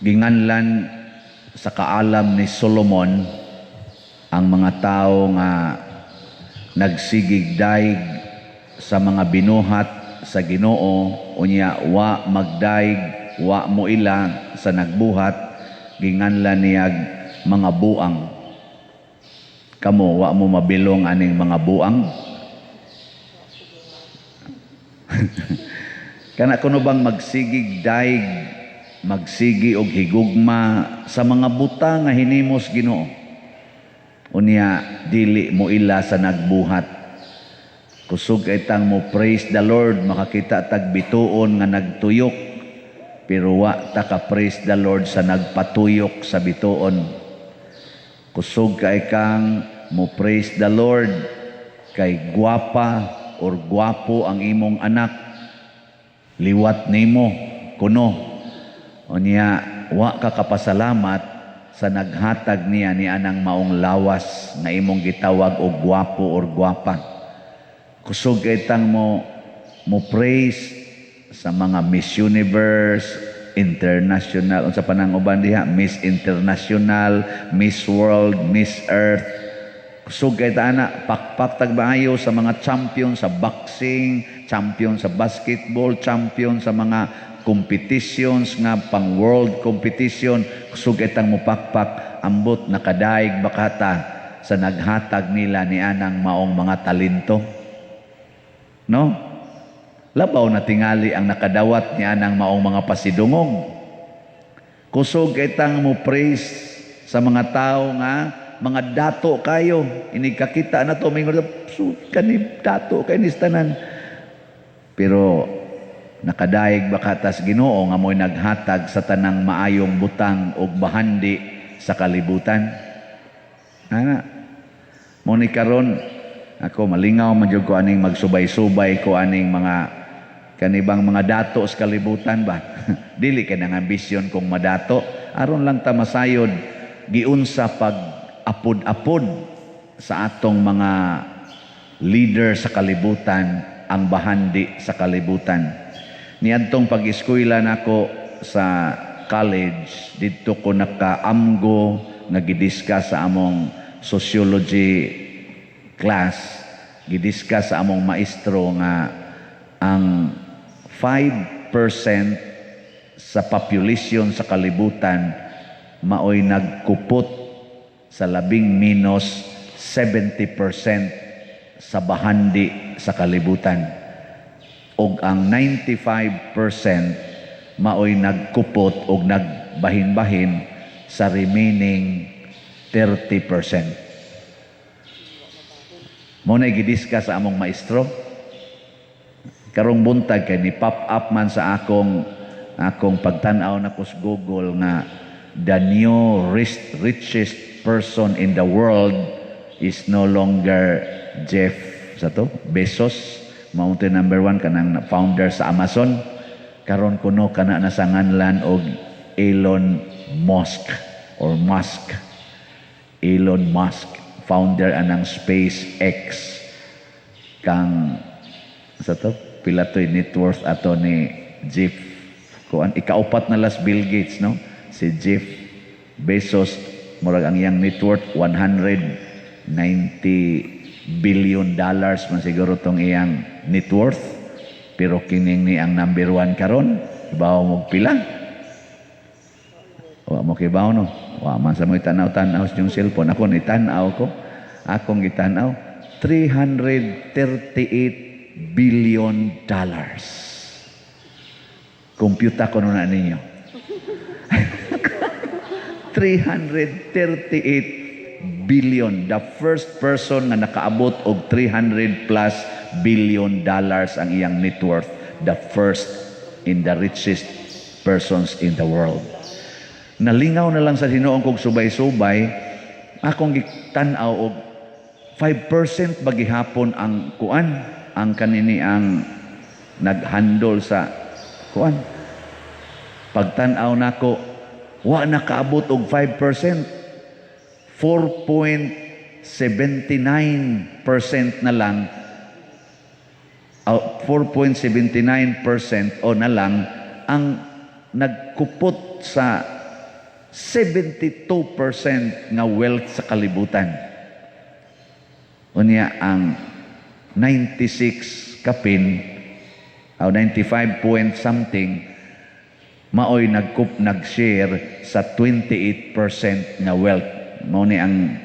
Ginganlan sa kaalam ni Solomon ang mga tao nga nagsigig daig sa mga binuhat sa Ginoo, unya wa magdaig, wa moila sa nagbuhat, ginganlan niyag mga buang. Kamo, wa mo mabilong aning mga buang? Kana kuno bang magsigig daig, magsigi og higugma sa mga buta nga hinimos Ginoo, unya dili mo ila sa nagbuhat? Kusog kay tang mo praise the Lord makakita tag bituon nga nagtuyok, pero wa ta ka praise the Lord sa nagpatuyok sa bituon. Kusog kay kang mo praise the Lord kay gwapa or gwapo ang imong anak, liwat nimo kuno, unya wa ka kapasalamat sa naghatag niya ni anang maong lawas nga imong gitawag og gwapo or gwapa. Kusog kay tang mo praise sa mga Miss Universe International, unsa pa nang uban diha, Miss International, Miss World, Miss Earth. Kusog kay ta ana, pakpak tag maayo sa mga champion sa boxing, champion sa basketball, champion sa mga competitions nga pang world competition. Kusog kay tang mupakpak, ambot nakadaig bakata sa naghatag nila ni anang maong mga talento, no? Labaw na tingali ang nakadawat ni anang maong mga pasidungog. Kusog kay tang mo praise sa mga tao nga mga dato kayo. Inig kakita na to, may kani dato kay ni tanan, pero nakadaig ba katas Ginoo nga mo'y naghatag sa tanang maayong butang og bahandi sa kalibutan? Ana mo ni karon ako malingaw man jud ko aning magsubay-subay ko aning mga kanibang mga dato sa kalibutan ba. Dili kay nang ambisyon kong madato, aron lang ta masayod giunsa pag apod-apod sa atong mga leader sa kalibutan ang bahandi sa kalibutan. Niadtong pag-eskwela nako sa college, didto ko nakaamgo nga gidiscuss sa among sociology class, gidiscuss sa among maestro nga ang 5% sa population sa kalibutan maoy nagkupot sa labing minus 70% sa bahandi sa kalibutan. Og ang 95% maoy nagkupot og nagbahin-bahin sa remaining 30%. Mo na gidiscuss sa among maestro. Karong buntag kay ni pop up man sa akong pagtan-aw nako sa Google nga the new richest person in the world is no longer Jeff sa to Bezos, mao to number one, kanang founder sa Amazon. Karon kuno kana na sa nganlan og Elon Musk or Musk, Elon Musk, founder anang SpaceX. Kang sa to pila to'y net worth ato ni Jeff kuan? Ikaupat na las Bill Gates, no? Si Jeff Bezos, murag ang iyang net worth $190 billion man siguro tong iyang net worth. Pero kining ni ang number one karon, ibaw mo pila? Wa mo kibaw, no? Wa man sa mo tanaw-tanaw sa inyong cellphone. Ako ni tan-aw ko, akong gitanaw, $338 billion. Kompyuta ko na ninyo. 338 billion. The first person nga nakaabot og 300 plus billion dollars ang iyang net worth. The first in the richest persons in the world. Nalingaw na lang sa hinuon kog subay-subay, akong gitan-aw og 5% ba gihapon ang kuan, ang kanini ang naghandle sa kuan. Pagtan-aw nako, wa nakaabot og 5%. 4.79% na lang, 4.79% o na lang ang nagkupot sa 72% nga wealth sa kalibutan. Unya ang 96 kapin o 95 point something maoy nag-share sa 28% nga wealth. Mao ni ang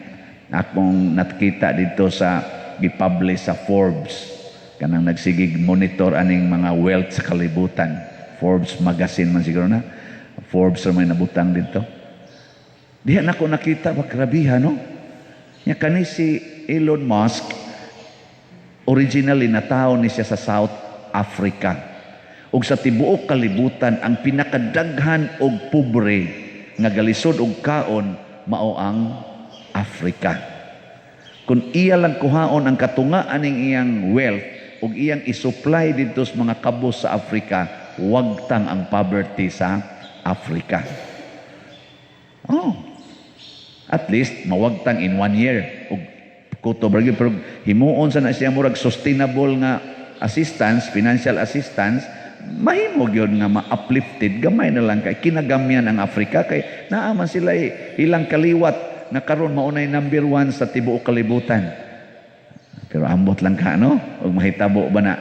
akong nakita dito sa gipublish sa Forbes, kanang nagsigig monitor aning mga wealth sa kalibutan. Forbes magazine man siguro na. Forbes ra may nabutang dito. Diha nako nakita ba, grabiha, no? Nya kani si Elon Musk, originally natawo ni siya sa South Africa. Ug sa tibuok kalibutan, ang pinakadaghan og pobre nga galisod og kaon mao ang Africa. Kung iya lang kuhaon ang katunga aning iyang wealth ug iyang isupply didto sa mga kabos sa Africa, wagtang ang poverty sa Africa. Oh. At least mawagtang in one year ug kuto ra gyud, pero himuon sa na siya murag sustainable nga assistance, financial assistance, mahimo gyud nga ma-uplifted gamay na lang kay kinagamyan ang Africa, kay naa man sila ilang kaliwat na karon mao nay number one sa tibuok kalibutan. Pero ambot lang ka, no? Ug mahitabo ba na?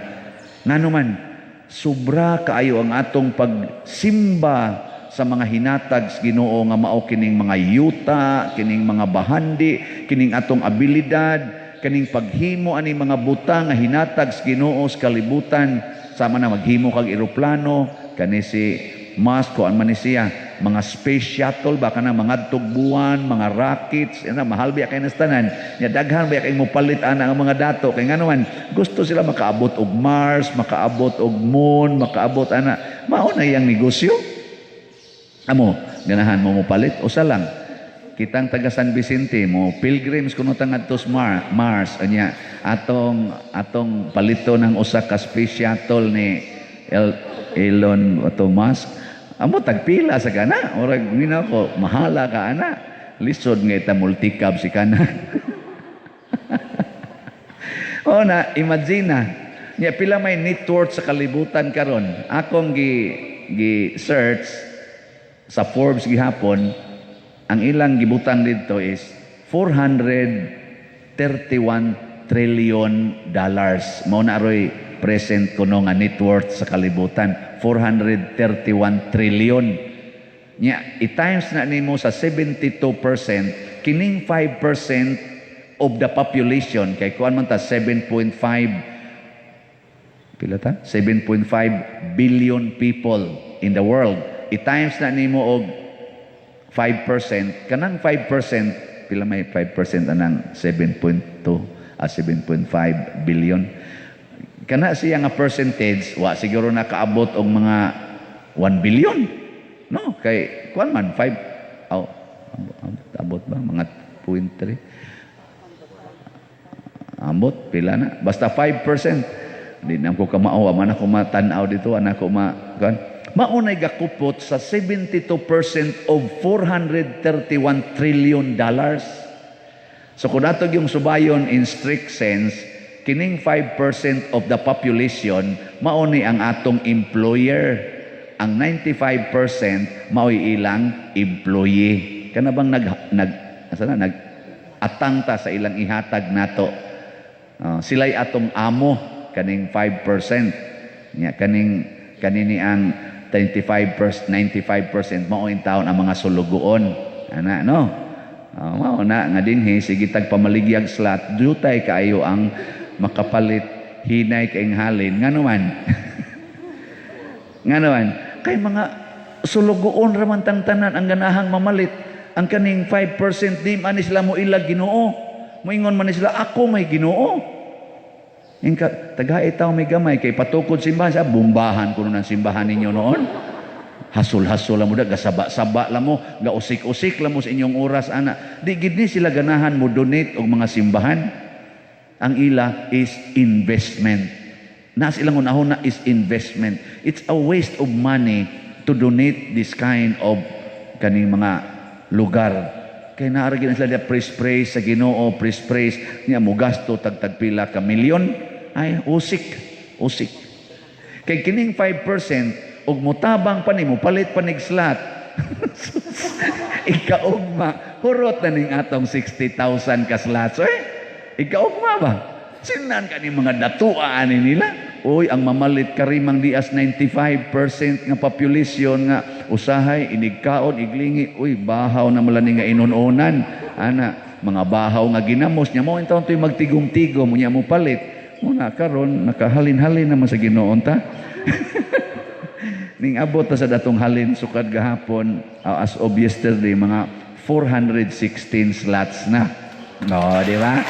Ngano man, sobra kaayo ang atong pagsimba sa mga hinatag sa Ginoo nga mao kining mga yuta, kining mga bahandi, kining atong abilidad, kining paghimo ani mga butang nga hinatag sa Ginoo sa kalibutan. Sama na maghimo kag eroplano, kani si Musk, kuan man ni siya, mga space shuttle ba, kana mga buwan, mga rockets, ana mahal biya kay nas tanan. Nya daghan biya kay mopalit ana ang mga dato, kay ngano man gusto sila makaabot og Mars, makaabot og Moon, makaabot ana. Mao na iyang negosyo. Amo, ganahan mo mopalit usa lang. Kitang taga San Vicente mo pilgrims kuno ta ngadto sa Mars, anya atong palito ng usa ka space shuttle ni Elon ato Musk. Amo tagpila sa kana, murag nina ko mahala ka ana. Lisod nga ita multicab si kana. O na, imagine na. Nya pila may net worth sa kalibutan karon? Akong gi search sa Forbes gihapon, ang ilang gibutang dito is $431 trillion. Mao na aroy present kuno nga net worth sa kalibutan, 431 trillion. Nya i-times na nimo sa 72%, kining 5% of the population, kay kuan man ta 7.5, pila ta? 7.5 billion people in the world. I-times na nimo og 5%, kanang 5%, pila may 5% anang 7.2 a 7.5 billion? Kana siya nga percentage, wa siguro nakaabot og mga 1 billion. No, kay kuan man 5, oh, abot, abot ba mga 0.3? Ambot pila na, basta 5%. Di na ko kamao, man ako matanaw dito, anak ko ma kuan. Maunay gakupot sa 72% of $431 trillion. So kung ato yung subayon in strict sense, kining 5% of the population mao ni ang atong employer. Ang 95% mao'y ilang employee. Kana bang nag nag asa na nag atang ta sa ilang ihatag nato. Sila'y atong amo, kaning 5%. Nya kaning kanini ang 25%, 95% mao in taon ang mga sulugoon. Ana, no? Mao na nga dinhi sige tag pamaligyag slot, dutay kaayo ang makapalit, hinay kay halin. Ngano man? Ngano man? Kay mga sulugoon ra man tang tanan ang ganahang mamalit. Ang kaning 5%, di man ni sila mo ilag Ginoo. Moingon man ni sila, "Ako may Ginoo." Ingka tagae taw may gamay kay patukod simbahan sa bumbahan kuno ng simbahan ninyo noon. Hasol-hasol lang mo da, gasaba-saba lang mo, gausik-usik lang mo sa inyong oras ana. Di gid ni sila ganahan mo donate og mga simbahan. Ang ila is investment. Nas ilang unahon na is investment. It's a waste of money to donate this kind of kaning mga lugar. Kay naa ra gyud sila diya, praise praise sa Ginoo, praise praise niya, mo gasto tag tagpila ka milyon, ay usik, usik. Kay kining 5% og motabang pa nimo palit pa nig slot, Ikaugma, hurot na ning atong 60,000 ka slots. Eh, ikaugma ba? Sinan ka ni mga datua ani nila. Uy, ang mamalit karimang dias 95% nga population nga usahay inigkaon iglingi, uy, bahaw na mala ni nga inunonan. Ana, mga bahaw nga ginamos nya mo intawon to'y magtigom-tigom nya mo palit. Muna karon nakahalin-halin naman sa Ginoo ta. Ning abot ta sa datong halin sukad gahapon, as of yesterday, mga 416 slots na. No, di ba?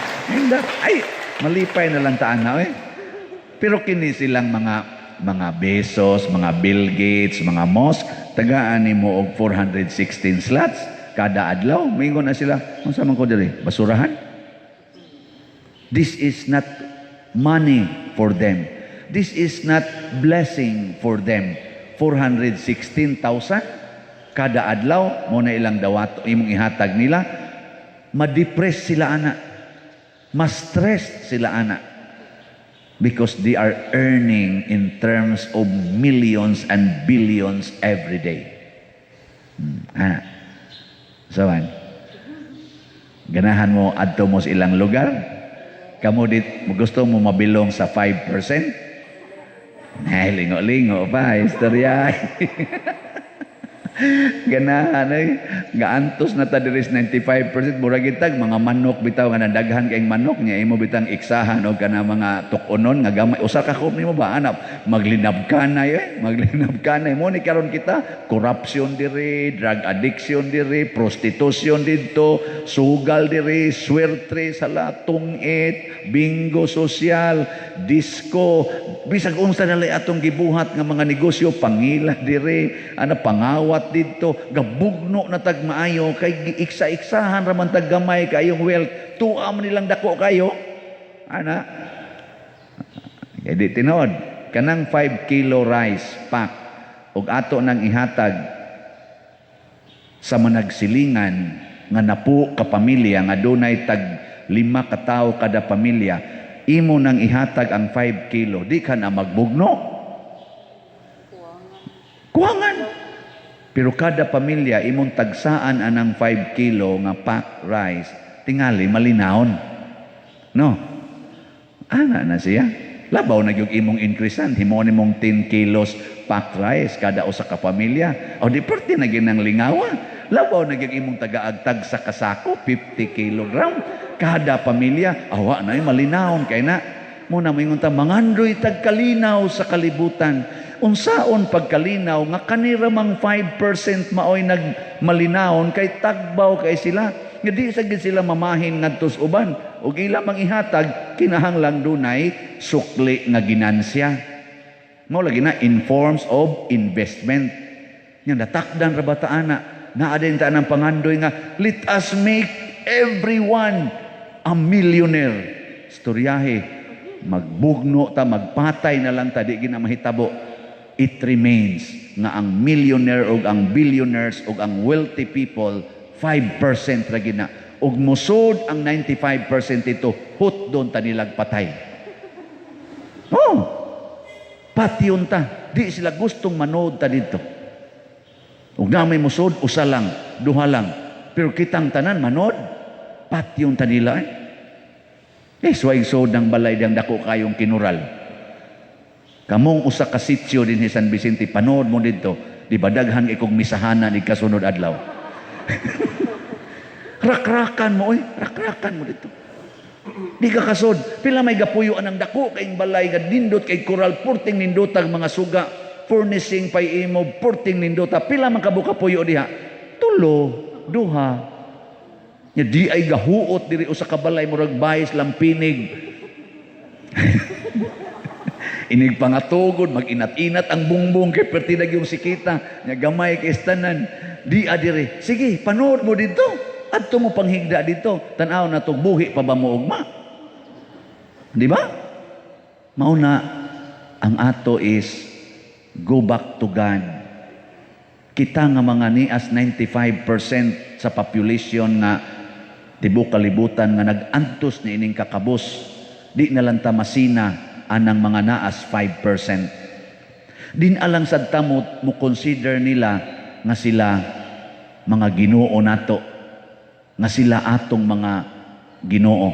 Ay, malipay na lang ta ana eh. Pero kini silang mga Bezos, mga Bill Gates, mga Musk, tagaan nimo og 416 slots kada adlaw. Mingon na sila, "Unsa man ko diri? Basurahan?" This is not money for them. This is not blessing for them. 416,000 kada adlaw mo na ilang dawat imong ihatag nila, ma-depress sila ana. Ma-stress sila ana. Because they are earning in terms of millions and billions every day. Ana. So, man, ganahan mo adto mo sa ilang lugar? Kamo dit gusto mo mabilong sa 5%? Ay, lingo-lingo pa, istorya. Ganahan ay gaantos na ta diri sa 95%, murag itag mga manok bitaw nga nadaghan kay manok niya, imo bitang iksahan og kana mga tuk-onon nga gamay, usa ka kup nimo ba anap maglinabkanay eh, maglinabkanay mo ni. Karon kita, corruption diri, drug addiction diri, prostitution didto, sugal diri, swerte sa tungit, bingo social, disco, bisag unsa na lay atong gibuhat nga mga negosyo, pangila diri ana, pangawat didto, gabugno na tag maayo kay giiksa-iksahan ra man tag gamay kayong wealth, tuwa man nilang dako kayo ana. Kay di tinuod, kanang 5 kilo rice pack ug ato nang ihatag sa managsilingan nga napo ka pamilya nga dunay tag 5 ka tawo kada pamilya, imo nang ihatag ang 5 kilo, di ka na magbugno, kuwangan. Pero kada pamilya imong tagsaan anang 5 kilo nga pack rice, tingali malinawon, no? Ana na siya. Labaw na gyud imong increasean, himo nimong 10 kilos pack rice kada usa ka pamilya. O di perti na gyud ng lingawa. Labaw na gyud imong tagaagtag sa kasako, 50 kilogram kada pamilya. Awa na malinawon kay na. Muna moingon ta, mangandoy tag kalinaw sa kalibutan. Unsaon pagkalinaw nga kanira mang 5% maoy nagmalinawon kay tagbaw kay sila? Nga di sa gid sila mamahin ngadto sa uban. Ug ila mang ihatag, kinahanglang dunay sukli nga ginansya. Mao lagi na in forms of investment. Nya natakdan ra ba ta ana? Naa din ta ng pangandoy nga let us make everyone a millionaire. Istoryahe, magbugno ta, magpatay na lang ta, di gina mahitabo. It remains nga ang millionaire ug ang billionaires ug ang wealthy people, 5% ra gina. Ug musod ang 95% ito, hutdon ta nilag patay. Oh, patyon ta. Di sila gustong manood ta dito. Ug na may musod, usa lang, duha lang. Pero kitang tanan manood, patyon ta nila eh. Eh, suway sod ng balay diyang dako kayong kinural. Kamong usa ka sitio din San Vicente, panood mo dito, di ba daghan ikong misahanan ikasunod adlaw. Rakrakan mo, oy, rakrakan mo dito. Di ka kasod. Pila may gapuyo anang dako kayong balay nga nindot kay kural, purting nindotag mga suga, furnishing pay imo, purting nindota. Pila man kabuok kapuyo diha? Tulo, duha. Nya di ay gahuot diri usa ka balay, murag bayis lampinig. Inig pangatugod, mag-inat-inat ang bungbong kay perti yung sikita. Nya gamay kay tanan. Di adire. Sige, panood mo dito. Adto mo panghigda dito. Tan-aw na tong buhi pa ba mo ugma? Di ba? Mauna ang ato is go back to God. Kita nga mga nias 95% sa population nga tibok kalibutan nga nag-antos ni ining kakabos, di na lang ta masina anang mga naas 5%. Din alang sad ta mo consider nila nga sila Mga ginoo nato nga sila atong mga Ginoo.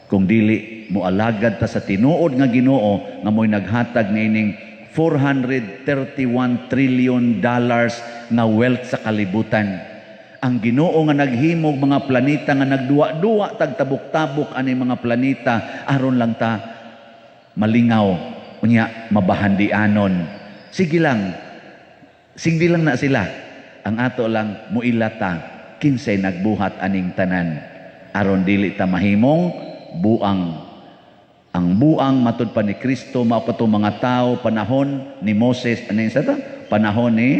Kung dili moalagad ta sa tinuod nga Ginoo nga mo'y naghatag niining $431 trillion nga wealth sa kalibutan. Ang Ginoo nga naghimog mga planeta nga nagduwa-duwa tagtabok-tabok ani mga planeta aron lang ta malingaw, unya mabahandianon. Sige lang. Sige lang na sila. Ang ato lang, muila ta kinsay nagbuhat aning tanan aron dili ta mahimong buang. Ang buang, matud pa ni Kristo, mao kato mga tao panahon ni Moses, ano yung sa to? Panahon ni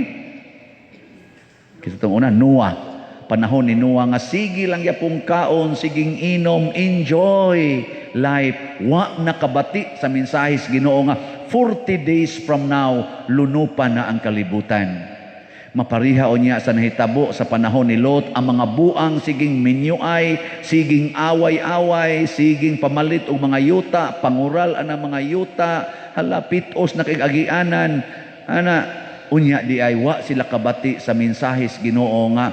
kita tong una, Noah. Panahon ni Noah nga sige lang yapong kaon, siging inom, enjoy life. Wa nakabati sa mensahe sa Ginoo nga 40 days from now lunupan na ang kalibutan. Mapariha unya sa nahitabo sa panahon ni Lot, ang mga buang siging minyuay, siging away-away, siging pamalit og mga yuta, pangural ana mga yuta, hala, pitos na kay agianan. Ana, unya di ay wa sila kabati sa mensahe sa Ginoo nga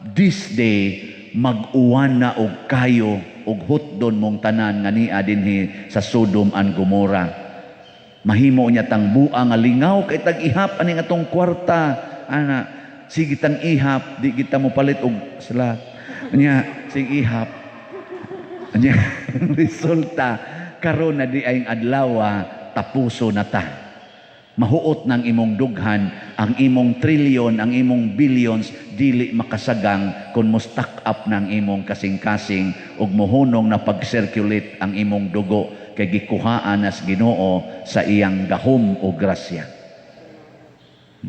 this day mag-uwan na og kayo og hutdon mong tanan nga nia dinhi sa Sodom and Gomorrah. Mahimo niya tang buang nga lingaw kay tag ihap aning atong kwarta, ana, sige tang ihap, di kita mo palit og sila nya, sige ihap nya. Resulta karon na di ay adlaw, tapuso na ta. Mahuot ng imong dughan, ang imong trilyon, ang imong billions, dili makasagang kung mo stack up ng imong kasing-kasing ug mohunong na pag-circulate ang imong dugo kay gikuhaan nas Ginoo sa iyang gahom o grasya.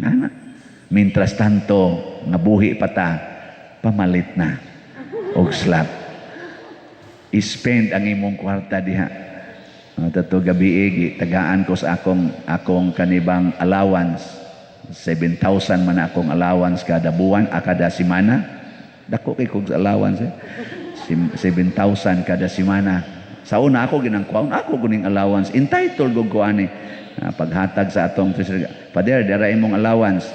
Ana. Mientras tanto, nga buhi pa ta, pamalit na og slot. I-spend ang imong kwarta diha. Tato gabi tagaan ko sa akong kanibang allowance. 7,000 man akong allowance kada buwan, kada semana. Dako kay kog allowance eh. 7,000 kada semana. Sa una ako ginang kuhaon ako guning allowance. Entitled gud ko ani. Paghatag sa atong treasurer, "Father, dara imong allowance."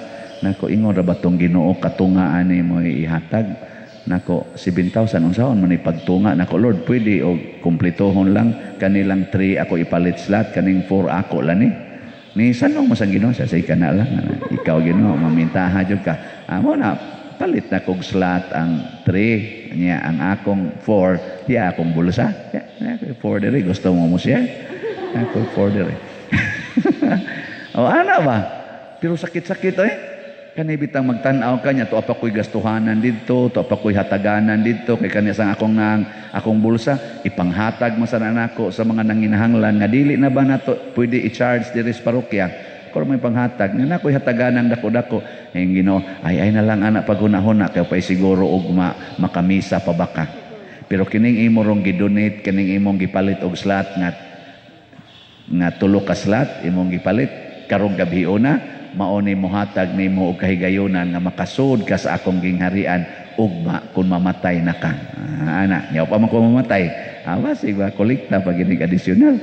Nako, ingon ra ba tong Ginoo katunga ani mo ihatag? Nako, 7,000 unsaon man ipagtunga nako, Lord? Pwede og kumpletohon lang kanilang 3 ako ipalit slot, kaning 4 ako lang ni. Ni sanong mo sa Ginoo sa say kana lang. Ikaw, Ginoo, mamintaha jud ka. Amo na palit na kog slot ang 3 niya, ang akong 4 di akong bulsa. Ya, 4 diri, gusto mo mo siya ako 4 diri. O ana ba, pero sakit-sakit eh. Kani bitang magtan-aw ka niya, tuwa pa ko'y gastuhanan didto, tuwa pa ko'y hataganan didto, kay kani sa akong nang akong bulsa, ipanghatag mo sa nako sa mga nanginahanglan nga dili na ba nato pwede i-charge diri sa parokya. Pero may panghatag, nga nako'y hataganan dako-dako. Eh, Ginoo, ay ay na lang ana paghunahuna, kay pa'y siguro ugma makamisa pa baka. Pero kining imo rong gidonate, kining imong gipalit og slot nga tulo ka slot imong gipalit karong gabi una, mao ni mohatag nimo og kahigayunan nga makasud ka sa akong gingharian ugma kung mamatay na ka. Ana, nyaw pa man ko mamatay. Basig ba kolekta pa ginig additional.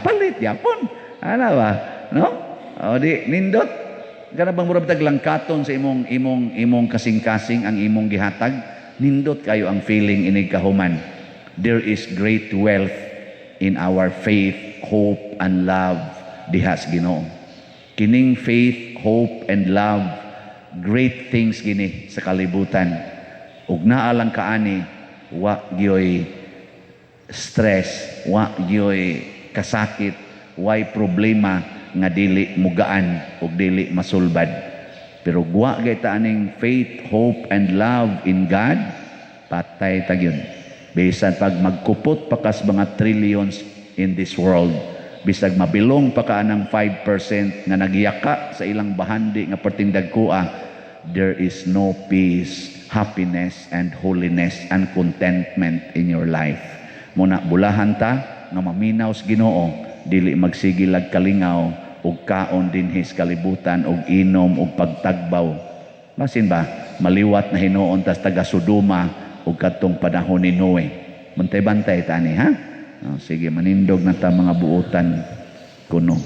Palit yapon. Ana ba? No? O di nindot. Kana bang murag tag langkaton sa imong kasing-kasing ang imong gihatag? Nindot kayo ang feeling inig kahuman. There is great wealth in our faith, hope, and love diha sa Ginoo. Kining faith, hope, and love, great things gini sa kalibutan. Ug naa lang kaani, wa gyoy stress, wa gyoy kasakit, way problema nga dili mugaan ug dili masulbad. Pero wa gyud ta aning faith, hope, and love in God, patay ta gyud. Bisan pag magkupot pa kas mga trillions in this world, bisag mabilong pa ka anang 5% nga nagyaka sa ilang bahandi nga perting dagkoa, there is no peace, happiness, and holiness and contentment in your life. Muna bulahan ta nga maminaw sa Ginoo, dili magsigilag kalingaw ug kaon dinhi sa kalibutan ug inom ug pagtagbaw. Basin ba maliwat na hinuon tas taga Sodoma ug kadtong panahon ni Noe. Bantay-bantay tani ha. Oh, sige, manindog na ta mga buutan kuno.